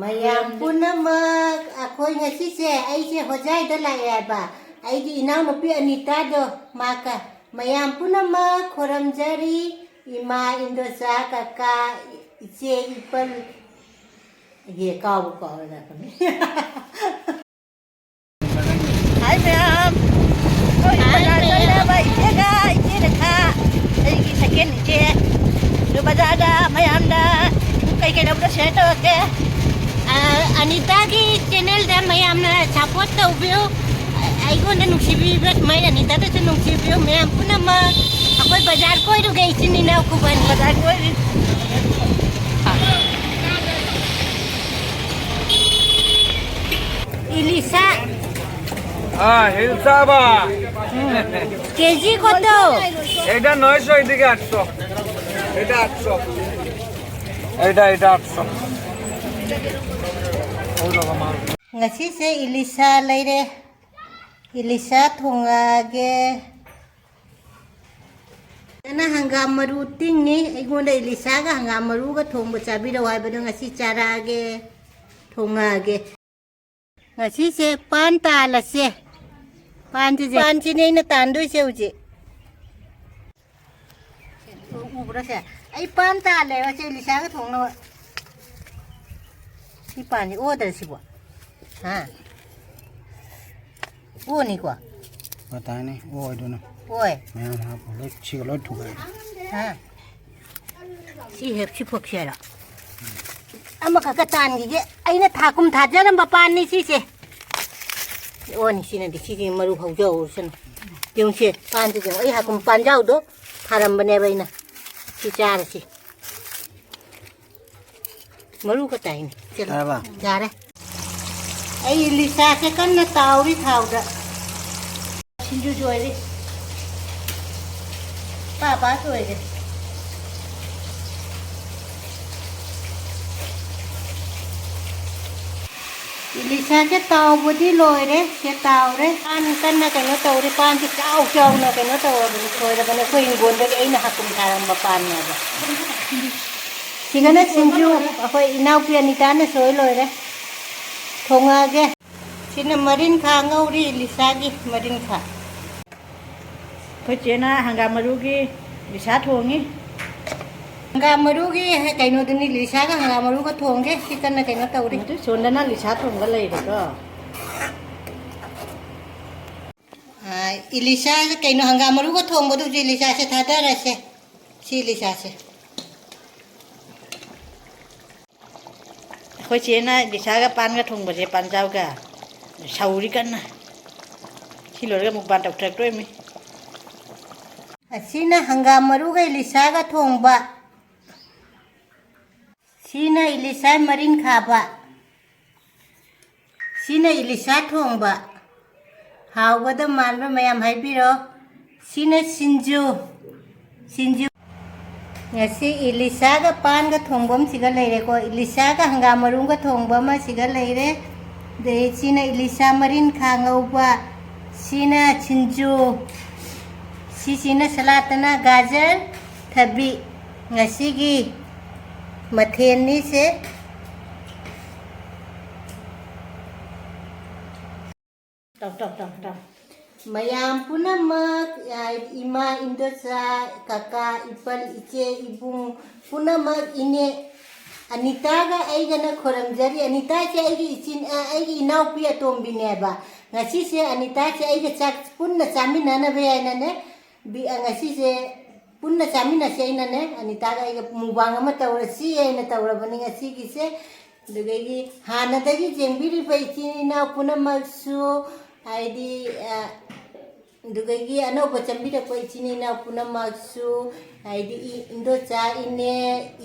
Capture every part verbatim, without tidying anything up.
ꯃꯌꯥꯝ ꯄꯨꯝꯅꯃꯛ, ꯑꯩꯈꯣꯏ ꯉꯁꯤꯁꯦ, ꯑꯩꯁꯦ ꯍꯣꯖꯥꯏꯗ ꯂꯥꯛꯑꯦ ꯍꯥꯏꯕ꯫ ꯑꯩꯒꯤ ꯏꯅꯥꯎꯅꯨꯄꯤ ꯑꯅꯤꯇꯥꯗꯣ, ꯃꯥꯀ꯫ ꯃꯌꯥꯝ ꯄꯨꯝꯅꯃꯛ ꯈꯨꯔꯨꯝꯖꯔꯤ꯫ ꯏꯃꯥ, ꯏꯟꯗꯣꯆꯥ, ꯀꯀꯥ, ꯏꯆꯦ, ꯏꯄꯜ꯫ ꯌꯦ, ꯀꯥꯎꯕꯨ ꯀꯥꯎꯔꯦ, ꯉꯥꯏꯈꯣꯅꯦ꯫ ꯍꯥꯏ ꯃꯌꯥꯝ꯫ ꯑꯩꯈꯣꯏ ꯍꯥꯏ ꯕꯖꯥꯔ ꯃꯌꯥꯝ꯫ ꯆꯠꯂꯦꯕ ꯏꯆꯦꯒ, ꯏꯆꯦ ꯔꯦꯈꯥ, ꯑꯩꯒꯤ ꯁꯦꯀꯦꯟ ꯏꯆꯦ꯫ ꯑꯗꯨ ꯕꯖꯥꯔꯗ ꯃꯌꯥꯝꯗ ꯀꯩ ꯀꯩ ꯂꯧꯕꯗꯣ share ꯇꯧꯔꯛꯀꯦ꯫ ꯑ, ꯑꯅꯤꯇꯥꯒꯤ channelꯗ ꯃꯌꯥꯝꯅ support ꯇꯧꯕꯤꯌꯨ꯫ ꯑꯩꯉꯣꯟꯗ ꯅꯨꯡꯁꯤꯕꯤꯕ ꯁꯨꯃꯥꯏꯅ ꯑꯅꯤꯇꯥꯗꯁꯨ ꯅꯨꯡꯁꯤꯕꯤꯌꯨ ꯃꯌꯥꯝ ꯄꯨꯝꯅꯃꯛ꯫ ꯑꯩꯈꯣꯏ ꯕꯖꯥꯔ ꯀꯣꯏꯔꯨꯒꯦ ꯏꯆꯤꯟ ꯏꯅꯥꯎ ꯈꯨꯕꯅꯤ꯫ ꯕꯖꯥꯔ ꯀꯣꯏꯔꯤ꯫ ইলিশা। হ্যাঁ, হিলসা বা। কেজি কত? এটা নয়শো, এদিকে আটশো। এটা আটশো। এটা, এটা আটশো। ওই রকম আর। ꯉꯁꯤꯁꯦ ꯏꯂꯤꯁꯥ ꯂꯩꯔꯦ꯫ ꯏꯂꯤꯁꯥ ꯊꯣꯡꯉꯛꯑꯒꯦ꯫ ꯑꯗꯨꯅ ꯍꯪꯒꯥꯝ ꯃꯔꯨ ꯇꯤꯡꯉꯤ꯫ ꯑꯩꯉꯣꯟꯗ ꯏꯂꯤꯁꯥꯒ ꯍꯪꯒꯥꯝ ꯃꯔꯨꯒ ꯊꯣꯡꯕ ꯆꯥꯕꯤꯔꯛꯑꯣ ꯍꯥꯏꯕꯗꯣ ꯉꯁꯤ ꯆꯥꯔꯛꯑꯒꯦ, ꯊꯣꯡꯉꯛꯑꯒꯦ꯫ ꯉꯁꯤꯁꯦ ꯄꯥꯟ ꯇꯥꯜꯂꯁꯦ꯫ ꯄꯥꯟꯁꯤꯁꯦ, ꯄꯥꯟꯁꯤꯅꯦ ꯑꯩꯅ ꯇꯥꯟꯗꯣꯏꯁꯦ ꯍꯧꯖꯤꯛ꯫ ꯎꯕ꯭ꯔꯥ ꯁꯦ? ꯑꯩ ꯄꯥꯟ ꯇꯥꯜꯂꯦꯕ ꯁꯦ ꯏꯂꯤꯁꯥꯒ ꯊꯣꯡꯅꯕ꯫ ꯁꯤ ꯄꯥꯟꯁꯤ ꯑꯣꯗ꯭ꯔ ꯁꯤꯕꯣ? ꯍꯥ? ꯑꯣꯅꯤꯀꯣ? ꯃꯇꯥꯏꯅꯤ, ꯑꯣꯏꯗꯨꯅ꯫ ꯑꯣꯏ꯫ ꯃꯌꯥꯝ ꯍꯥꯞꯄꯨ, ꯂꯣꯏ, ꯁꯤꯒ ꯂꯣꯏ ꯊꯨꯒꯥꯏ꯫ ꯍꯥ? ꯁꯤ ꯍꯦꯛ ꯁꯤ ꯐꯛꯁꯦꯔ꯫ ꯑꯃꯈꯛꯀ ꯇꯥꯟꯈꯤꯒꯦ꯫ ꯑꯩꯅ ꯊꯥ ꯀꯨꯝ ꯊꯥꯖꯔꯝꯕ ꯄꯥꯟꯅꯤ ꯁꯤꯁꯦ꯫ ꯑꯣꯅꯤ ꯁꯤꯅꯗꯤ, ꯁꯤꯗꯤ ꯃꯔꯨ ꯍꯧꯖꯍꯧꯔꯁꯅꯨ꯫ ꯌꯦꯡꯉꯨꯁꯦ, ꯄꯥꯟꯁꯦ ꯌꯦꯡꯉꯨ꯫ ꯑꯩ ꯍꯥꯀꯨꯝ ꯄꯥꯟꯖꯥꯎꯗꯣ ꯊꯥꯔꯝꯕꯅꯦꯕ ꯑꯩꯅ꯫ ꯁꯤ ꯆꯥꯔꯁꯤ꯫ ꯃꯔꯨ ꯈꯛꯇ ꯍꯥꯏꯅꯤ꯫ ꯆꯠꯂꯣ꯫ ꯌꯥꯔꯕ? ꯌꯥꯔꯦ꯫ ꯑꯩ ꯂꯤꯁꯥꯁꯦ ꯀꯟꯅ ꯇꯥꯎꯔꯤ ꯊꯥꯎꯗ꯫ ꯁꯤꯡꯖꯨ ꯂꯣꯏꯔꯦ꯫ ꯄꯥ ꯄꯥ ꯂꯣꯏꯔꯦ꯫ ꯏꯂꯤꯁꯥꯁꯦ ꯇꯥꯎꯕꯗꯤ ꯂꯣꯏꯔꯦ꯫ ꯁꯦ ꯇꯥꯎꯔꯦ꯫ ꯄꯥꯟ ꯀꯟꯅ ꯀꯩꯅꯣ ꯇꯧꯔꯦ꯫ ꯄꯥꯟꯁꯦ ꯆꯥꯎ ꯆꯥꯎꯅ ꯀꯩꯅꯣ ꯇꯧꯔꯕꯅꯤ꯫ ꯁꯣꯏꯔꯕꯅꯤ꯫ ꯑꯩꯈꯣꯏ ꯍꯤꯡꯒꯣꯜꯗꯒꯤ ꯑꯩꯅ ꯍꯥꯀꯨꯝ ꯊꯥꯔꯝꯕ ꯄꯥꯟꯅꯦꯕ꯫ ꯁꯤꯒꯅ ꯁꯤꯡꯖꯨ ꯑꯩꯈꯣꯏ ꯏꯅꯥꯎꯄꯤ ꯑꯅꯤꯇꯥꯅ ꯁꯣꯏ ꯂꯣꯏꯔꯦ꯫ ꯊꯣꯡꯉꯛꯑꯒꯦ꯫ ꯁꯤꯅ ꯃꯔꯤꯟꯈꯥ ꯉꯧꯔꯤ, ꯏꯂꯤꯁꯥꯒꯤ ꯃꯔꯤꯟꯈꯥ꯫ ꯑꯩꯈꯣꯏ ꯆꯦꯅ ꯍꯪꯒꯥꯝ ꯃꯔꯨꯒꯤ ꯂꯤꯁꯥ ꯊꯣꯡꯉꯤ꯫ ꯍꯪꯒꯥꯝ ꯃꯔꯨꯒꯤ ꯀꯩꯅꯣꯗꯨꯅꯤ, ꯂꯤꯁꯥꯒ ꯍꯪꯒꯥꯝ ꯃꯔꯨꯒ ꯊꯣꯡꯒꯦ꯫ ꯁꯤ ꯀꯟꯅ ꯀꯩꯅꯣ ꯇꯧꯔꯤ꯫ ꯑꯗꯨ ꯁꯣꯝꯗꯅ ꯂꯤꯁꯥ ꯊꯣꯡꯕ ꯂꯩꯔꯦꯀꯣ꯫ ꯑꯥ, ꯏꯂꯤꯁꯥ ꯀꯩꯅꯣ, ꯍꯪꯒꯥꯝ ꯃꯔꯨꯒ ꯊꯣꯡꯕꯗꯨ ꯍꯧꯖꯤꯛ ꯏꯂꯤꯁꯥꯁꯦ ꯊꯥꯗꯔꯁꯦ꯫ ꯁꯤ ꯏꯂꯤꯁꯥꯁꯦ꯫ ꯑꯩꯈꯣꯏ ꯆꯦꯅ ꯏꯂꯤꯁꯥꯒ ꯄꯥꯟꯒ ꯊꯣꯡꯕꯁꯦ, ꯄꯥꯟꯖꯥꯎꯒ ꯁꯧꯔꯤ ꯀꯟꯅ꯫ ꯁꯤ ꯂꯣꯏꯔꯒ ꯃꯨꯛꯕꯥꯡ ꯇꯧꯊꯔꯛꯇꯣꯏꯃꯤ꯫ ꯑꯁꯤꯅ ꯍꯪꯒꯥꯝ ꯃꯔꯨꯒ ꯏꯂꯤꯁꯥꯒ ꯊꯣꯡꯕ꯫ ꯁꯤꯅ ꯏꯂꯤꯁꯥ ꯃꯔꯤꯟ ꯈꯥꯕ꯫ ꯁꯤꯅ ꯏꯂꯤꯁꯥ ꯊꯣꯡꯕ꯫ ꯍꯥꯎꯒꯗꯕ ꯃꯥꯟꯕ ꯃꯌꯥꯝ ꯍꯥꯏꯕꯤꯔꯣ꯫ ꯁꯤꯅ ꯁꯤꯡꯖꯨ꯫ ꯁꯤꯡꯖꯨ꯫ ꯉꯁꯤ ꯏꯂꯤꯁꯥꯒ ꯄꯥꯟꯒ ꯊꯣꯡꯕ ꯑꯃ ꯁꯤꯒ ꯂꯩꯔꯦꯀꯣ꯫ ꯏꯂꯤꯁꯥꯒ ꯍꯪꯒꯥꯝ ꯃꯔꯨꯒ ꯊꯣꯡꯕ ꯑꯃ ꯁꯤꯒ ꯂꯩꯔꯦ꯫ ꯑꯗꯩ ꯁꯤꯅ ꯏꯂꯤꯁꯥ ꯃꯔꯤꯟ ꯈꯥ ꯉꯧꯕ꯫ ꯁꯤꯅ ꯁꯤꯡꯖꯨ꯫ ꯁꯤꯁꯤꯅ ꯁꯂꯥꯠꯇꯅ ꯒꯥꯖꯔ, ꯊꯕꯤ꯫ ꯉꯁꯤꯒꯤ ꯃꯊꯦꯜꯅꯤꯁꯦ꯫ ꯇꯧ, ꯇꯧ, ꯇꯧ, ꯇꯧ꯫ ꯃꯌꯥꯝ ꯄꯨꯝꯅꯃꯛ, ꯑ, ꯏꯃꯥ, ꯏꯟꯗꯣꯆꯥ, ꯀꯀꯥ, ꯏꯄꯜ, ꯏꯆꯦ, ꯏꯕꯨꯡ ꯄꯨꯝꯅꯃꯛ ꯏꯅꯦ ꯑꯅꯤꯇꯥꯒ ꯑꯩꯒꯅ ꯈꯣꯏꯔꯝꯖꯔꯤ꯫ ꯑꯅꯤꯇꯥꯁꯦ ꯑꯩꯒꯤ ꯏꯆꯤꯟ, ꯑ, ꯑꯩꯒꯤ ꯏꯅꯥꯎꯄꯤ ꯑꯇꯣꯝꯕꯤꯅꯦꯕ꯫ ꯉꯁꯤꯁꯦ ꯑꯅꯤꯇꯥꯁꯦ ꯑꯩꯒ ꯆꯥꯛ ꯄꯨꯟꯅ ꯆꯥꯃꯤꯟꯅꯅꯕ ꯍꯥꯏꯅꯅꯦ, ꯕꯤ-, ꯑ, ꯉꯁꯤꯁꯦ ꯄꯨꯟꯅ ꯆꯥꯃꯤꯟꯅꯁꯦ ꯍꯥꯏꯅꯅꯦ, ꯑꯅꯤꯇꯥꯒ ꯑꯩꯒ ꯃꯨꯛꯕꯥꯡ ꯑꯃ ꯇꯧꯔꯁꯤ ꯍꯥꯏꯅ ꯇꯧꯔꯕꯅꯤ ꯉꯁꯤꯒꯤꯁꯦ꯫ ꯑꯗꯨꯗꯒꯤ ꯍꯥꯟꯅꯗꯒꯤ ꯌꯦꯡꯕꯤꯔꯤꯕ ꯏꯆꯤꯟ ꯏꯅꯥꯎ ꯄꯨꯝꯅꯃꯛꯁꯨ, ꯍꯥꯏꯗꯤ, ꯑ, ꯑꯗꯨꯗꯒꯤ ꯑꯅꯧꯕ ꯆꯪꯕꯤꯔꯛꯄ ꯏꯆꯤꯟ ꯏꯅꯥꯎ ꯄꯨꯝꯅꯃꯛꯁꯨ, ꯍꯥꯏꯗꯤ ꯏ-, ꯏꯟꯗꯣꯆꯥ, ꯏꯅꯦ,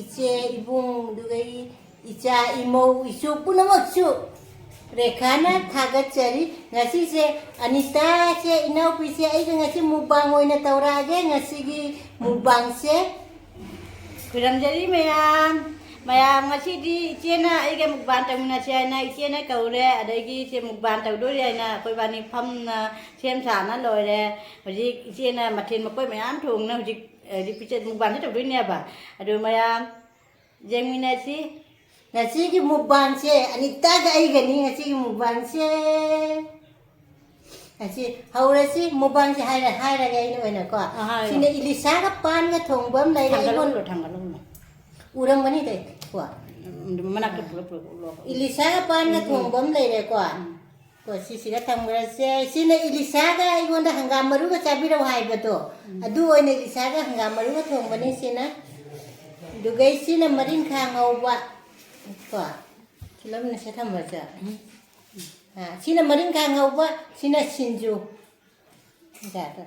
ꯏꯆꯦ, ꯏꯕꯨꯡ, ꯑꯗꯨꯗꯒꯤ ꯏꯆꯥ, ꯏꯃꯧ, ꯏꯁꯨ ꯄꯨꯝꯅꯃꯛꯁꯨ ꯔꯦꯈꯥꯅ ꯊꯥꯒꯠꯆꯔꯤ꯫ ꯉꯁꯤꯁꯦ ꯑꯅꯤꯇꯥꯁꯦ, ꯏꯅꯥꯎꯄꯤꯁꯦ ꯑꯩꯒ ꯉꯁꯤ ꯃꯨꯛꯕꯥꯡ ꯑꯣꯏꯅ ꯇꯧꯔꯛꯑꯒꯦ꯫ ꯉꯁꯤꯒꯤ ꯃꯨꯛꯕꯥꯡꯁꯦ ꯈꯨꯔꯝꯖꯔꯤ ꯃꯌꯥꯝ꯫ ꯃꯌꯥꯝ, ꯉꯁꯤꯗꯤ ꯏꯆꯦꯅ ꯑꯩꯒ ꯃꯨꯛꯕꯥꯡ ꯇꯧꯃꯤꯟꯅꯁꯦ ꯍꯥꯏꯅ ꯏꯆꯦꯅ ꯀꯧꯔꯦ꯫ ꯑꯗꯒꯤ ꯏꯆꯦ ꯃꯨꯛꯕꯥꯡ ꯇꯧꯗꯣꯔꯤ ꯍꯥꯏꯅ ꯑꯩꯈꯣꯏ ꯏꯕꯥꯅꯤ ꯐꯝꯅ ꯁꯦꯝ ꯁꯥꯅ ꯂꯣꯏꯔꯦ꯫ ꯍꯧꯖꯤꯛ ꯏꯆꯦꯅ ꯃꯊꯦꯜ ꯃꯀꯣꯏ ꯃꯌꯥꯝ ꯊꯣꯡꯅ ꯍꯧꯖꯤꯛ, ꯍꯧꯖꯤꯛ ꯏꯆꯦ ꯃꯨꯛꯕꯥꯡꯁꯦ ꯇꯧꯗꯣꯏꯅꯦꯕ꯫ ꯑꯗꯨ ꯃꯌꯥꯝ, ꯌꯦꯡꯃꯤꯟꯅꯁꯤ꯫ ꯉꯁꯤꯒꯤ ꯃꯨꯛꯕꯥꯡꯁꯦ ꯑꯅꯤꯇꯥꯒ ꯑꯩꯒꯅꯤ꯫ ꯉꯁꯤꯒꯤ ꯃꯨꯛꯕꯥꯡꯁꯦ ꯉꯁꯤ ꯍꯧꯔꯁꯤ꯫ ꯃꯨꯛꯕꯥꯡꯁꯦ ꯍꯥꯏꯔ-, ꯍꯥꯏꯔꯒꯦ ꯑꯩꯅ ꯑꯣꯏꯅꯀꯣ꯫ ꯑ, ꯍꯥꯏꯔꯣ꯫ ꯁꯤꯅ ꯏꯂꯤꯁꯥꯒ ꯄꯥꯟꯒ ꯊꯣꯡꯕ ꯑꯃ ꯂꯩꯔꯦ꯫ ꯊꯥꯡꯒꯠꯂꯝꯂꯣ, ꯊꯥꯡꯒꯠꯂꯝꯂꯣ꯫ ꯎꯔꯝꯒꯅꯤ ꯀꯣ꯫ ꯎꯝ, ꯃꯅꯥꯛꯇ ꯄꯨꯔꯞ ꯄꯨꯔꯞ ꯎꯠꯂꯣ꯫ ꯏꯂꯤꯁꯥꯒ ꯄꯥꯟꯒ ꯎꯝ, ꯎꯝ꯫ ꯊꯣꯡꯕ ꯑꯃ ꯂꯩꯔꯦꯀꯣ꯫ ꯎꯝ꯫ ꯀꯣ, ꯁꯤꯁꯤꯒ ꯊꯝꯈ꯭ꯔꯁꯦ꯫ ꯁꯤꯅ ꯏꯂꯤꯁꯥꯒ ꯑꯩꯉꯣꯟꯗ ꯍꯪꯒꯥꯝ ꯃꯔꯨꯒ ꯆꯥꯕꯤꯔꯛꯑꯣ ꯍꯥꯏꯕꯗꯣ, ꯎꯝ꯫ ꯑꯗꯨ ꯑꯣꯏꯅ ꯏꯂꯤꯁꯥꯒ ꯍꯪꯒꯥꯝ ꯃꯔꯨꯒ ꯊꯣꯡꯕꯅꯤ ꯁꯤꯅ꯫ ꯑꯗꯨꯒ ꯁꯤꯅ ꯃꯔꯤꯡꯈꯥ ꯉꯧꯕ꯫ ꯀꯣ, ꯁꯤ ꯂꯧꯃꯤꯟꯅꯁꯦ ꯊꯝꯃꯁꯦ꯫ ꯎꯝ꯫ ꯑꯥ, ꯁꯤꯅ ꯃꯔꯤꯡꯈꯥ ꯉꯧꯕ, ꯁꯤꯅ ꯁꯤꯡꯖꯨ꯫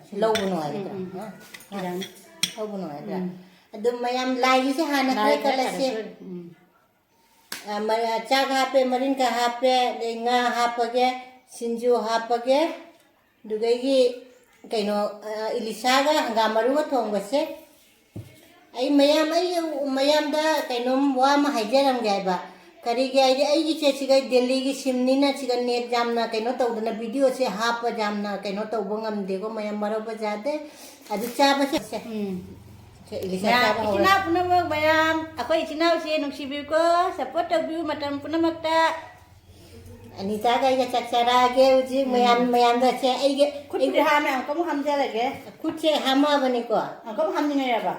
ꯁꯤ ꯂꯧꯕ ꯅꯨꯡꯉꯥꯏꯒꯗ꯭ꯔꯥ? ꯎꯝ, ꯎꯝ꯫ ꯍꯥ? ꯍꯥ? ꯌꯥꯅꯤ꯫ ꯂꯧꯕ ꯅꯨꯡꯉꯥꯏꯒꯗ꯭ꯔꯥ? ꯎꯝ꯫ ꯑꯗꯨꯝ ꯃꯌꯥꯝ ꯂꯥꯏꯒꯤꯁꯦ ꯍꯥꯟꯅ ꯂꯥꯏ ꯈꯔ ꯈꯔ ꯀꯠꯂꯁꯦ꯫ ꯀꯠꯂꯁꯦ꯫ ꯎꯝ꯫ ꯑ, ꯃ-, ꯑ, ꯆꯥꯛ ꯍꯥꯞꯄꯦ, ꯃꯔꯤꯡꯈꯥ ꯍꯥꯞꯄꯦ, ꯑꯗꯩ ꯉꯥ ꯍꯥꯞꯄꯒꯦ, ꯁꯤꯡꯖꯨ ꯍꯥꯞꯄꯒꯦ, ꯑꯗꯨꯗꯒꯤ ꯀꯩꯅꯣ, ꯑ, ꯏꯂꯤꯁꯥꯒ ꯍꯪꯒꯥꯝ ꯃꯔꯨꯒ ꯊꯣꯡꯕꯁꯦ꯫ ꯑꯩ ꯃꯌꯥꯝ, ꯑꯩ ꯃꯌꯥꯝꯗ ꯀꯩꯅꯣꯝ ꯋꯥ ꯑꯃ ꯍꯥꯏꯖꯔꯝꯒꯦ ꯍꯥꯏꯕ꯫ ꯀꯔꯤꯒꯤ ꯍꯥꯏꯗꯤ ꯑꯩꯒꯤꯁꯦ ꯁꯤꯒ ꯗꯦꯜꯂꯤꯒꯤ ꯁꯤꯝꯅꯤꯅ ꯁꯤꯒ ꯅꯦꯠ ꯌꯥꯝꯅ ꯀꯩꯅꯣ ꯇꯧꯗꯅ ꯚꯤꯗꯤꯑꯣꯁꯦ ꯍꯥꯞꯄ ꯌꯥꯝꯅ ꯀꯩꯅꯣ ꯇꯧꯕ ꯉꯝꯗꯦꯀꯣ, ꯃꯌꯥꯝ ꯃꯔꯧꯕ ꯌꯥꯗꯦ꯫ ꯑꯗꯨ ꯆꯥꯕꯁꯦ꯫ ꯎꯝ꯫ ꯁꯦ, ꯏꯂꯤꯁꯥ ꯃꯌꯥꯝ, ꯆꯥꯕ ꯏꯆꯤꯟ ꯍꯧꯔꯁꯦ꯫ ꯏꯅꯥꯎ ꯄꯨꯝꯅꯃꯛ ꯃꯌꯥꯝ, ꯑꯩꯈꯣꯏ ꯏꯆꯤꯟ ꯏꯅꯥꯎꯁꯦ ꯅꯨꯡꯁꯤꯕꯤꯌꯨꯀꯣ, support ꯇꯧꯕꯤꯌꯨ ꯃꯇꯝ ꯄꯨꯝꯅꯃꯛꯇ꯫ ꯑꯅꯤꯇꯥꯒ ꯑꯩꯒ ꯆꯥꯛ ꯆꯥꯔꯛꯑꯒꯦ ꯍꯧꯖꯤꯛ꯫ ꯎꯝ꯫ ꯃꯌꯥꯝ, ꯃꯌꯥꯝꯗ ꯁꯦ ꯑꯩꯒꯤ, ꯈꯨꯠꯄꯨꯗꯤ ꯑꯩꯒꯤ ꯍꯥꯝꯃꯦ, ꯑꯃꯨꯛꯀ ꯑꯃꯨꯛ ꯍꯥꯝꯖꯔꯒꯦ꯫ ꯈꯨꯠꯁꯦ ꯍꯥꯝꯃꯛꯑꯕꯅꯤꯀꯣ꯫ ꯑꯃꯨꯛꯀ ꯑꯃꯨꯛ ꯍꯥꯝꯅꯤꯡꯉꯛꯑꯦꯕ꯫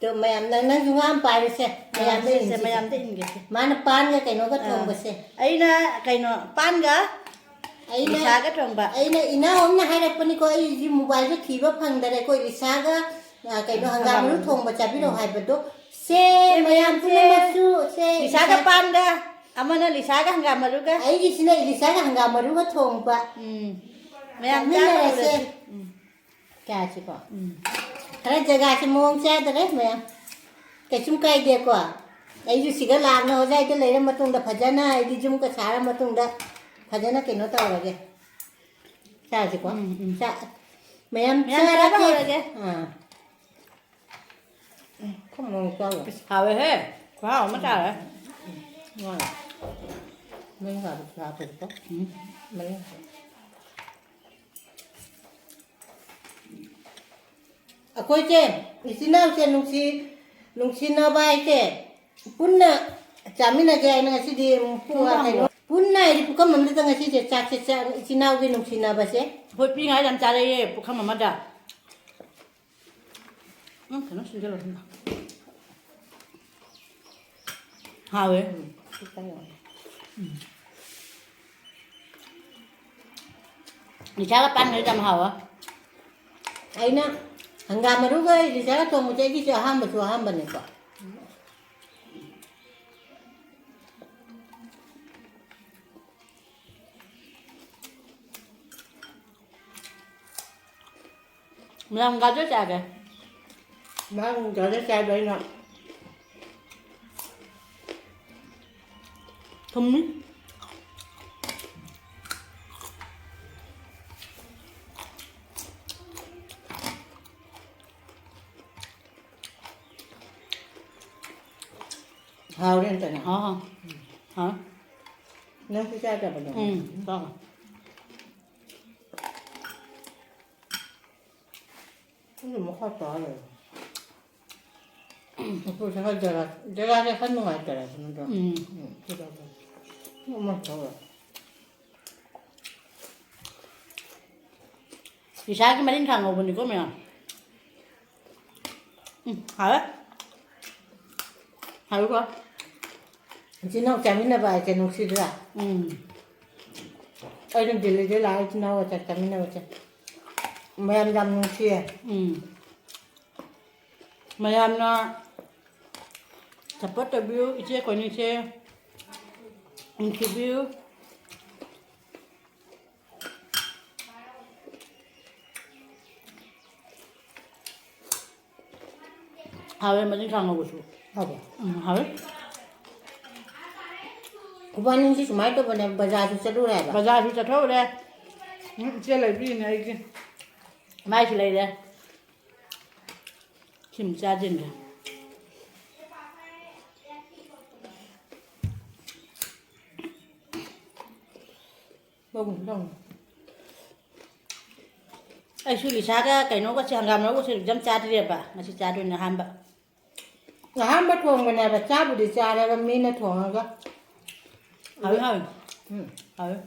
ꯑꯗꯣ ꯃꯌꯥꯝ, ꯅꯪ, ꯅꯪꯁꯨ ꯉꯥ ꯑꯃ ꯄꯥꯏꯔꯨꯁꯦ꯫ ꯑꯥ, ꯃꯌꯥꯝꯗ ꯁꯦ, ꯁꯦ, ꯏꯟꯁꯤꯁꯦ꯫ ꯃꯌꯥꯝꯗ ꯏꯟꯒꯦꯁꯦ꯫ ꯃꯥꯅ ꯄꯥꯟꯒ ꯀꯩꯅꯣꯒ ꯑꯥ꯫ ꯊꯣꯡꯕꯁꯦ꯫ ꯑꯩꯅ ꯀꯩꯅꯣ, ꯄꯥꯟꯒ ꯑꯩꯅ, ꯏꯁꯥꯒ ꯊꯣꯡꯕ꯫ ꯑꯩꯅ ꯏꯅꯥꯎ ꯑꯃꯅ ꯍꯥꯏꯔꯛꯄꯅꯤꯀꯣ, ꯑꯩꯁꯤ ꯃꯣꯕꯥꯏꯜꯁꯦ ꯊꯤꯕ ꯐꯪꯗꯔꯦꯀꯣ꯫ ꯏꯁꯥꯒ, ꯑ, ꯀꯩꯅꯣ, ꯍꯪꯒꯥꯝ ꯃꯔꯨ ꯊꯣꯡꯕ ꯆꯥꯕꯤꯔꯛꯑꯣ ꯍꯥꯏꯕꯗꯣ꯫ ꯁꯦ, ꯁꯦ, ꯃꯌꯥꯝ ꯁꯦ꯫ ꯄꯨꯝꯅꯃꯛꯁꯨ, ꯁꯦ, ꯏꯁꯥꯒ ꯏꯁꯥ-, ꯄꯥꯟꯒ, ꯑꯃꯅ ꯂꯤꯁꯥꯒ ꯍꯪꯒꯥꯝ ꯃꯔꯨꯒ꯫ ꯑꯩꯒꯤꯁꯤꯅ ꯏꯂꯤꯁꯥꯒ ꯍꯪꯒꯥꯝ ꯃꯔꯨꯒ ꯊꯣꯡꯕ꯫ ꯎꯝ꯫ ꯃꯌꯥꯝ ꯆꯥꯃꯤꯟꯅꯔꯁꯦ꯫ ꯆꯥꯕ ꯍꯧꯔꯁꯤ꯫ ꯎꯝ꯫ ꯀꯌꯥꯁꯤꯀꯣ? ꯎꯝ꯫ ꯈꯔ ꯖꯒꯥꯁꯤ ꯃꯑꯣꯡ ꯆꯥꯗꯔꯦ ꯃꯌꯥꯝ꯫ ꯀꯩꯁꯨꯝ ꯀꯥꯏꯗꯦꯀꯣ꯫ ꯑꯩꯁꯨ ꯁꯤꯒ ꯂꯥꯛꯅ ꯍꯣꯖꯥꯏꯗ ꯂꯩꯔ ꯃꯇꯨꯡꯗ ꯐꯖꯅ ꯑꯩꯗꯤ ꯌꯨꯝꯒ ꯁꯥꯔ ꯃꯇꯨꯡꯗ ꯐꯖꯅ ꯀꯩꯅꯣ ꯇꯧꯔꯒꯦ꯫ ꯆꯥꯁꯤꯀꯣ꯫ ꯎꯝ, ꯎꯝ꯫ ꯆꯥ-, ꯃꯌꯥꯝ ꯃꯌꯥꯝ ꯆꯥꯕ ꯆꯥꯔꯒꯦ꯫ ꯍꯧꯔꯒꯦ꯫ ꯑꯥ꯫ ꯎꯝ, ꯈꯨꯝꯃꯣ ꯆꯥꯔꯣ꯫ ꯑꯁ, ꯍꯥꯎꯋꯦꯍꯦ꯫ ꯈꯨꯍꯥꯎ ꯑꯃ ꯇꯥꯔꯦ꯫ ꯎꯝ꯫ ꯃꯌꯥꯝ ꯆꯥꯕ ꯆꯥꯕꯗꯣ꯫ ꯎꯝ꯫ ꯃꯌꯥꯝ꯫ ꯑꯩꯈꯣꯏꯁꯦ ꯏꯆꯤꯟ ꯏꯅꯥꯎꯁꯦ ꯅꯨꯡꯁꯤ-, ꯅꯨꯡꯁꯤꯅꯕ ꯍꯥꯏꯁꯦ ꯄꯨꯟꯅ ꯆꯥꯃꯤꯟꯅꯒꯦ ꯍꯥꯏꯅ ꯉꯁꯤꯗꯤ ꯄꯨ-, ꯄꯨꯡ ꯀꯌꯥꯃꯨꯛ? ꯀꯩꯅꯣ, ꯄꯨꯟꯅ ꯍꯥꯏꯗꯤ ꯄꯨꯈꯝ ꯑꯃꯗꯇ ꯉꯁꯤꯁꯦ ꯆꯥꯛꯁꯦ ꯆꯥ-, ꯏꯆꯤꯟ ꯏꯅꯥꯎꯒꯤ ꯅꯨꯡꯁꯤꯅꯕꯁꯦ꯫ ꯑꯩꯈꯣꯏ ꯄꯤꯛꯏꯉꯩꯗ ꯌꯥꯝ ꯆꯥꯔꯛꯑꯦ ꯄꯨꯈꯝ ꯑꯃꯗ꯫ ꯎꯝ, ꯀꯩꯅꯣ ꯁꯤꯟꯖꯜꯂꯣ ꯁꯤꯅ꯫ ꯍꯥꯎꯋꯦ꯫ ꯎꯝ, ꯈꯤꯇꯪ ꯌꯥꯎꯔꯦ꯫ ꯎꯝ꯫ ꯂꯤꯁꯥꯒ ꯄꯥꯟꯒꯁꯨ ꯌꯥꯝ ꯍꯥꯎꯋꯦ꯫ ꯑꯩꯅ ꯍꯪꯒꯥꯝ ꯃꯔꯨꯒ ꯂꯤꯁꯥꯒ ꯊꯣꯡꯕꯁꯦ ꯑꯩꯒꯤꯁꯨ ꯑꯍꯥꯟꯕꯁꯨ ꯑꯍꯥꯟꯕꯅꯤꯀꯣ꯫ ꯃꯌꯥꯝ ꯒꯥꯖꯔ ꯆꯥꯒꯦ꯫ ꯃꯌꯥꯝ ꯒꯥꯖꯔ ꯆꯥꯏꯕ ꯑꯩꯅ꯫ ꯊꯨꯝꯃꯤ꯫ ꯍꯥꯎꯔꯦ ꯑꯝꯇꯅꯦ꯫ ꯍꯥꯎ, ꯍꯥꯎ꯫ ꯍꯥꯎ꯫ ꯅꯪꯁꯨ ꯆꯥꯗꯕꯅꯦ? ꯎꯝ, ꯆꯥꯎ꯫ ꯑꯗꯨ ꯃꯈꯥ ꯇꯥ ꯂꯩꯔꯦ꯫ ꯑꯩꯈꯣꯏꯁꯦ ꯈꯔ ꯖꯒꯥ, ꯖꯒꯥꯁꯦ ꯈꯔ ꯅꯨꯡꯉꯥꯏꯇꯔꯦ, ꯅꯠꯇ꯭ꯔꯣ? ꯎꯝ꯫ ꯎꯝ, ꯁꯤꯗ ꯑꯗꯨꯝ꯫ ꯑꯃ ꯇꯧꯔꯦ꯫ ꯏꯁꯥꯒꯤ ꯃꯔꯤꯟꯈꯥ ꯉꯧꯕꯅꯤꯀꯣ ꯃꯌꯥꯝ꯫ ꯎꯝ, ꯍꯥꯎꯋꯦ꯫ ꯍꯥꯎꯋꯤꯀꯣ? ꯏꯆꯤꯟ ꯏꯅꯥꯎ ꯆꯥꯃꯤꯟꯅꯕ ꯍꯥꯏꯁꯦ ꯅꯨꯡꯁꯤꯗ꯭ꯔꯥ? ꯎꯝ꯫ ꯑꯩꯅ ꯗꯤꯜꯂꯤꯗ ꯂꯥꯛꯑ ꯏꯆꯤꯟ ꯏꯅꯥꯎꯒ ꯆꯥꯛ ꯆꯥꯃꯤꯟꯅꯕꯁꯦ ꯃꯌꯥꯝ ꯌꯥꯝ ꯅꯨꯡꯁꯤꯌꯦ꯫ ꯎꯝ꯫ ꯃꯌꯥꯝꯅ support ꯇꯧꯕꯤꯌꯨ, ꯏꯆꯦ ꯑꯩꯈꯣꯏꯅꯤꯁꯦ ꯅꯨꯡꯁꯤꯕꯤꯌꯨ꯫ ꯍꯥꯎꯋꯦ, ꯃꯅꯤꯡ ꯈꯥꯡ ꯉꯧꯕꯁꯨ꯫ ꯍꯥꯎꯕ꯭ꯔꯣ? ꯎꯝ, ꯍꯥꯎꯋꯦ꯫ ꯈꯨꯕꯥꯅꯤꯁꯤ ꯁꯨꯃꯥꯏꯅ ꯇꯧꯕꯅꯦ, ꯕꯖꯥꯔꯁꯨ ꯆꯠꯂꯨꯔꯦ ꯍꯥꯏꯕ꯫ ꯕꯖꯥꯔꯁꯨ ꯆꯠꯊꯣꯛꯎꯔꯦ꯫ ꯎꯝ, ꯏꯆꯦ ꯂꯩꯕꯤꯔꯤꯅꯦ ꯑꯩꯒꯤ꯫ ꯃꯥꯏꯁꯨ ꯂꯩꯔꯦ꯫ ꯁꯤꯃ ꯆꯥꯁꯤꯟꯒꯦ꯫ ꯂꯧꯅꯨ, ꯂꯧꯅꯨ꯫ ꯑꯩꯁꯨ ꯂꯤꯁꯥꯒ ꯀꯩꯅꯣꯒꯁꯦ, ꯍꯪꯒꯥꯝ ꯃꯔꯨꯒꯁꯦ ꯑꯗꯨꯝ ꯆꯥꯗ꯭ꯔꯤꯑꯕ꯫ ꯉꯁꯤ ꯆꯥꯗꯣꯏꯅꯦ ꯑꯍꯥꯟꯕ꯫ ꯑꯍꯥꯟꯕ ꯊꯣꯡꯕꯅꯦꯕ, ꯆꯥꯕꯨꯗꯤ ꯆꯥꯔꯦꯕ ꯃꯤꯅ ꯊꯣꯡꯉꯒ꯫ ꯍꯥꯎꯋꯤ, ꯍꯥꯎꯋꯤ꯫ ꯎꯝ꯫ ꯍꯥꯎꯋꯤ꯫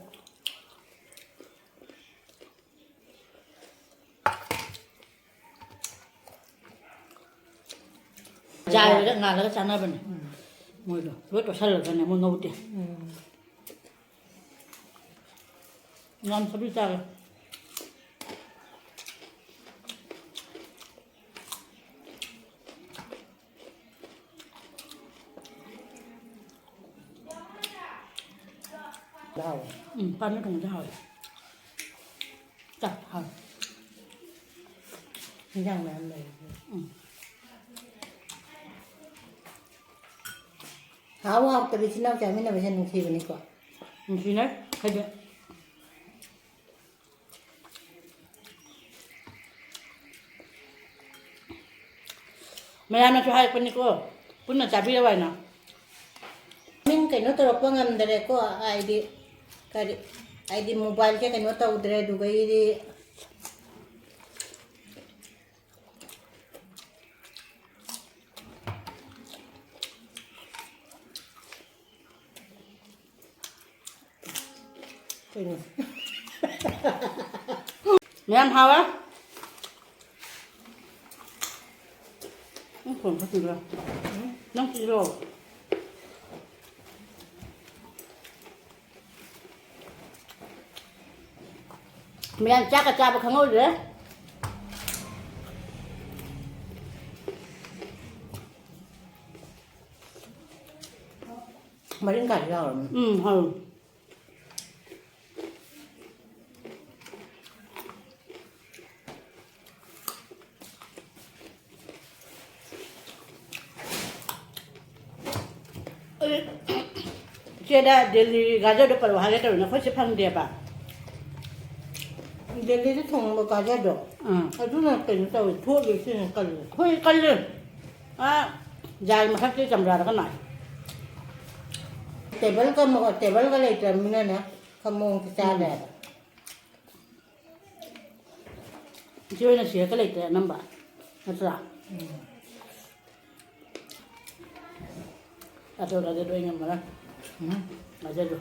ꯖꯥꯏꯔꯒ ꯉꯥꯜꯂꯒ ꯆꯥꯅꯕꯅꯦ꯫ ꯎꯝ꯫ ꯃꯣꯏꯗꯣ ꯂꯣꯏ ꯇꯣꯠꯁꯜꯂꯒꯅꯦ ꯃꯣꯏ ꯉꯧꯗꯦ꯫ ꯎꯝ꯫ ꯌꯥꯝ ꯊꯕꯤ ꯆꯥꯔꯦ꯫ ꯍꯥꯎꯋꯦ꯫ ꯎꯝ, ꯄꯥꯟ ꯊꯣꯡꯕꯁꯦ ꯍꯥꯎꯋꯦ꯫ ꯆꯥꯛ ꯍꯥꯎꯋꯦ꯫ ꯏꯟꯖꯥꯡ ꯃꯌꯥꯝ ꯂꯩ꯫ ꯎꯝ꯫ ꯍꯥꯎ ꯍꯥꯎꯇꯕ ꯏꯆꯤꯟ ꯏꯅꯥꯎ ꯆꯥꯃꯤꯟꯅꯕꯁꯦ ꯅꯨꯡꯁꯤꯕꯅꯤꯀꯣ꯫ ꯅꯨꯡꯁꯤꯅꯩ꯫ ꯍꯥꯏꯗꯤ ꯃꯌꯥꯝꯅꯁꯨ ꯍꯥꯏꯔꯛꯄꯅꯤꯀꯣ, ꯄꯨꯟꯅ ꯆꯥꯕꯤꯌꯣ ꯍꯥꯏꯅ꯫ ꯃꯤꯡ ꯀꯩꯅꯣ ꯇꯧꯔꯛꯄ ꯉꯝꯗꯔꯦꯀꯣ, ꯍꯥꯏꯗꯤ ꯀꯔꯤ, ꯍꯥꯏꯗꯤ ꯃꯣꯕꯥꯏꯜꯁꯦ ꯀꯩꯅꯣ ꯇꯧꯗ꯭ꯔꯦ, ꯑꯗꯨꯒꯩꯗꯤ ꯀꯩꯅꯣ? ꯃꯌꯥꯝ ꯍꯥꯎꯋꯦ꯫ ꯅꯪ ꯐꯣꯟ ꯐꯠꯇ꯭ꯔꯤꯕ꯭ꯔꯥ? ꯅꯪ ꯄꯤꯔꯣ꯫ ꯃꯌꯥꯝ ꯆꯥꯛꯀ ꯆꯥꯕ ꯈꯪꯍꯧꯗ꯭ꯔꯦ꯫ ꯃꯔꯤꯡꯈꯥꯁꯨ ꯌꯥꯎꯔꯝꯃꯤ꯫ ꯎꯝ, ꯍꯥꯎ꯫ ꯏꯆꯦꯗ ꯗꯦꯜꯂꯤ ꯒꯥꯖꯔꯗꯣ ꯄꯜꯂꯛꯑꯣ ꯍꯥꯏꯒꯦ ꯇꯧꯔꯤꯅꯦ, ꯑꯩꯈꯣꯏ ꯁꯤ ꯐꯪꯗꯦꯕ꯫ ꯗꯦꯜꯂꯤꯗ ꯊꯣꯡꯕ ꯒꯥꯖꯔꯗꯣ, ꯑꯥ꯫ ꯑꯗꯨꯅ ꯀꯩꯅꯣ ꯇꯧꯋꯤ, ꯊꯣꯠꯂꯤ, ꯁꯤꯅ ꯀꯜꯂꯤ꯫ ꯑꯩꯈꯣꯏ ꯀꯜꯂꯤ꯫ ꯑꯥ, ꯖꯥꯏ ꯃꯊꯛꯇ ꯆꯝꯄ꯭ꯔꯥꯗꯒ ꯅꯥꯏ꯫ ꯇꯦꯕꯜꯒ ꯃ-, ꯇꯦꯕꯜꯒ ꯂꯩꯇ꯭ꯔꯕꯅꯤꯅꯅꯦ, ꯈꯔ ꯃꯑꯣꯡꯗ ꯆꯥꯗꯦ ꯎꯝ꯫ ꯍꯥꯏꯕ꯫ ꯏꯆꯦ ꯍꯣꯏꯅ ꯁꯤꯔꯒ ꯂꯩꯇ꯭ꯔꯦ ꯑꯅꯝꯕ, ꯅꯠꯇ꯭ꯔꯥ? ꯎꯝ꯫ ꯑꯗꯨ ꯂꯥꯖꯗꯣ ꯑꯩ ꯉꯝꯃꯔꯣꯏ꯫ ꯎꯝ, ꯂꯥꯖꯗꯣ꯫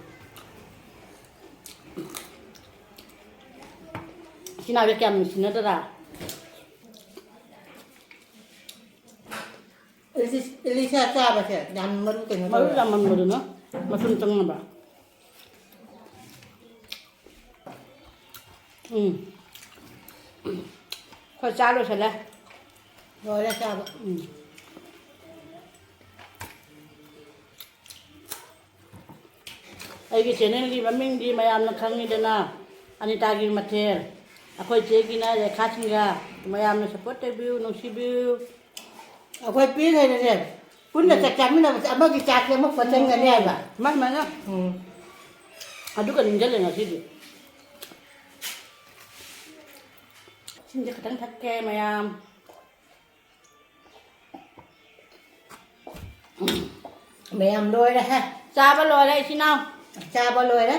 ꯏꯆꯤꯟ ꯏꯅꯥꯎꯁꯦ ꯀꯌꯥꯝ ꯅꯨꯡꯁꯤꯅꯗ꯭ꯔꯥ? ꯏꯂꯤꯁ-, ꯏꯂꯤꯁꯥ ꯆꯥꯕꯁꯦ ꯌꯥꯝ ꯃꯔꯨ ꯀꯩꯅꯣ ꯃꯔꯨ ꯇꯧꯋꯦ꯫ ꯌꯥꯝꯃꯟꯕꯗꯨꯅ ꯃꯆꯨꯝ ꯆꯪꯅꯕ꯫ ꯎꯝ꯫ ꯑꯩꯈꯣꯏ ꯆꯥ ꯂꯣꯏꯁꯜꯂꯦ꯫ ꯂꯣꯏꯔꯦ ꯆꯥꯕ꯫ ꯎꯝ꯫ ꯑꯩꯒꯤ ꯆꯦꯅꯦꯜꯒꯤ ꯃꯃꯤꯡꯗꯤ ꯃꯌꯥꯝꯅ ꯈꯪꯉꯤꯗꯅ, ꯑꯅꯤꯇꯥꯒꯤ ꯃꯊꯦꯜ꯫ ꯑꯩꯈꯣꯏ ꯆꯦꯒꯤꯅ ꯔꯦꯈꯥ ꯁꯤꯡꯒ꯫ ꯃꯌꯥꯝꯅ ꯁꯞꯄꯣꯔꯠ ꯇꯧꯕꯤꯌꯨ, ꯅꯨꯡꯁꯤꯕꯤꯌꯨ꯫ ꯑꯩꯈꯣꯏ ꯄꯦꯟ ꯂꯩꯔꯁꯦ꯫ ꯄꯨꯟꯅ ꯎꯝ꯫ ꯆꯥꯛ ꯆꯥꯃꯤꯟꯅꯕꯁꯦ ꯑꯃꯒꯤ ꯆꯥꯛꯁꯦ ꯑꯃ ꯄꯣꯠꯆꯪꯒꯅꯤ ꯍꯥꯏꯕ꯫ ꯃꯥꯅꯤ, ꯃꯥꯅꯤ꯫ ꯎꯝ꯫ ꯑꯗꯨꯒ ꯅꯤꯡꯁꯤꯡꯉꯦ ꯉꯁꯤꯗꯤ꯫ ꯏꯁꯤꯡꯁꯦ ꯈꯤꯇꯪ ꯊꯛꯀꯦ ꯃꯌꯥꯝ꯫ ꯃꯌꯥꯝ ꯂꯣꯏꯔꯦ ꯍꯦ꯫ ꯆꯥꯕ ꯂꯣꯏꯔꯦ ꯏꯆꯤꯟ ꯏꯅꯥꯎ꯫ ꯆꯥꯕ ꯂꯣꯏꯔꯦ꯫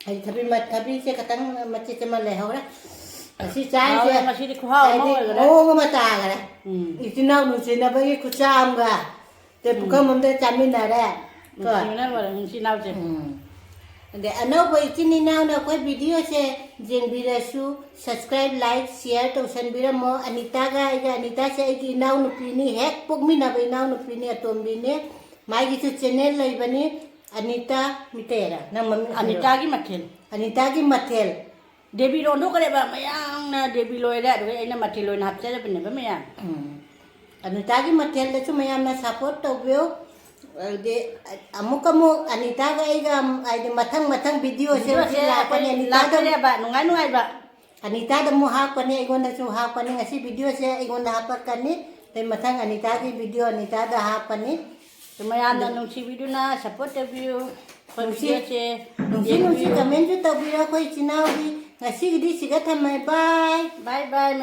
ꯑꯩ ꯊꯕꯤ ꯃ-, ꯊꯕꯤꯁꯦ ꯈꯇꯪ ꯃꯆꯦꯠ ꯑꯃ ꯂꯩꯍꯧꯔꯦ꯫ ꯑꯁꯤ ꯆꯥꯏꯁꯦ ꯍꯥꯎꯔꯦ, ꯉꯁꯤꯗꯤ ꯈꯨꯍꯥꯎ ꯑꯃ ꯍꯥꯏꯗꯤ ꯑꯣꯏꯈꯔꯦ꯫ ꯃꯑꯣꯡ ꯑꯃ ꯇꯥꯈꯔꯦ꯫ ꯎꯝ꯫ ꯏꯆꯤꯟ ꯏꯅꯥꯎ ꯅꯨꯡꯁꯤꯅꯕꯒꯤ ꯈꯨꯠꯆꯥ ꯑꯃꯒ꯫ ꯇꯦ ꯎꯝ꯫ ꯄꯨꯈꯝ ꯑꯃꯗ ꯆꯥꯃꯤꯟꯅꯔꯦ꯫ ꯀꯣ? ꯅꯨꯡꯁꯤꯕꯅ ꯂꯣꯏꯔꯦ ꯏꯆꯤꯟ ꯏꯅꯥꯎꯁꯦ꯫ ꯎꯝ꯫ ꯑꯗꯩ ꯑꯅꯧꯕ ꯏꯆꯤꯟ ꯏꯅꯥꯎꯅ ꯑꯩꯈꯣꯏ ꯚꯤꯗꯤꯑꯣꯁꯦ ꯌꯦꯡꯕꯤꯔꯁꯨ, subscribe, like, share ꯇꯧꯁꯟꯕꯤꯔꯝꯃꯣ꯫ ꯑꯅꯤꯇꯥꯒ ꯑꯩꯒ, ꯑꯅꯤꯇꯥꯁꯦ ꯑꯩꯒꯤ ꯏꯅꯥꯎꯅꯨꯄꯤꯅꯤ, ꯍꯦꯛ ꯄꯣꯛꯃꯤꯟꯅꯕ ꯏꯅꯥꯎꯅꯨꯄꯤꯅꯤ, ꯑꯇꯣꯝꯕꯤꯅꯤ꯫ ꯃꯥꯒꯤꯁꯨ ꯆꯦꯅꯦꯜ ꯂꯩꯕꯅꯤ, ꯑꯅꯤꯇꯥ ꯃꯤꯇꯩꯔ? ꯅꯪ ꯃꯃꯤꯡ ꯍꯥꯏꯔꯣ꯫ ꯑꯅꯤꯇꯥꯒꯤ ꯃꯊꯦꯜ꯫ ꯑꯅꯤꯇꯥꯒꯤ ꯃꯊꯦꯜ꯫ ꯗꯦꯕꯤꯔ ꯑꯣꯟꯊꯣꯛꯈ꯭ꯔꯦꯕ, ꯃꯌꯥꯝꯅ ꯗꯦꯕꯤ ꯂꯣꯏꯔꯦ, ꯑꯗꯨꯒ ꯑꯩꯅ ꯃꯊꯦꯜ ꯑꯣꯏꯅ ꯍꯥꯞꯆꯔꯕꯅꯦꯕ ꯃꯌꯥꯝ꯫ ꯎꯝ꯫ ꯑꯅꯤꯇꯥꯒꯤ ꯃꯊꯦꯜꯗꯁꯨ ꯃꯌꯥꯝꯅ support ꯇꯧꯕꯤꯌꯨ꯫ ꯑꯗꯨꯗꯤ ꯑꯃꯨꯛ ꯑꯃꯨꯛ ꯑꯅꯤꯇꯥꯒ ꯑꯩꯒ, ꯍꯥꯏꯗꯤ ꯃꯊꯪ ꯃꯊꯪ ꯚꯤꯗꯤꯑꯣꯁꯦ ꯚꯤꯗꯤꯑꯣꯁꯦ ꯍꯧꯖꯤꯛ ꯂꯥꯛꯀꯅꯤ꯫ ꯑꯩꯈꯣꯏ ꯑꯅꯤꯇꯥꯗ ꯂꯥꯛꯀꯅꯦꯕ, ꯅꯨꯡꯉꯥꯏ ꯅꯨꯡꯉꯥꯏꯕ꯫ ꯑꯅꯤꯇꯥꯗ ꯑꯃꯨꯛ ꯍꯥꯞꯀꯅꯤ, ꯑꯩꯉꯣꯟꯗꯁꯨ ꯍꯥꯞꯀꯅꯤ꯫ ꯉꯁꯤ ꯚꯤꯗꯤꯑꯣꯁꯦ ꯑꯩꯉꯣꯟꯗ ꯍꯥꯞꯄꯛꯀꯅꯤ, ꯑꯗꯩ ꯃꯊꯪ ꯑꯅꯤꯇꯥꯒꯤ ꯚꯤꯗꯤꯑꯣ ꯑꯅꯤꯇꯥꯗ ꯍꯥꯞꯀꯅꯤ꯫ ꯃꯌꯥꯝꯅ ꯑꯗꯨ ꯅꯨꯡꯁꯤꯕꯤꯗꯨꯅ support ꯇꯧꯕꯤꯌꯨ꯫ ꯑꯩꯈꯣꯏ ꯅꯨꯡꯁꯤ-, ꯚꯤꯗꯤꯑꯣꯁꯦ ꯅꯨꯡꯁꯤ ꯅꯨꯡꯁꯤ ꯌꯦꯡꯕꯤꯌꯨ꯫ Commentꯁꯨ ꯇꯧꯕꯤꯔꯣ ꯑꯩꯈꯣꯏ ꯏꯆꯤꯟ ꯏꯅꯥꯎꯒꯤ꯫ ꯉꯁꯤꯒꯤꯗꯤ ꯁꯤꯒ ꯊꯝꯃꯦ꯫ Bye꯫ Bye bye꯫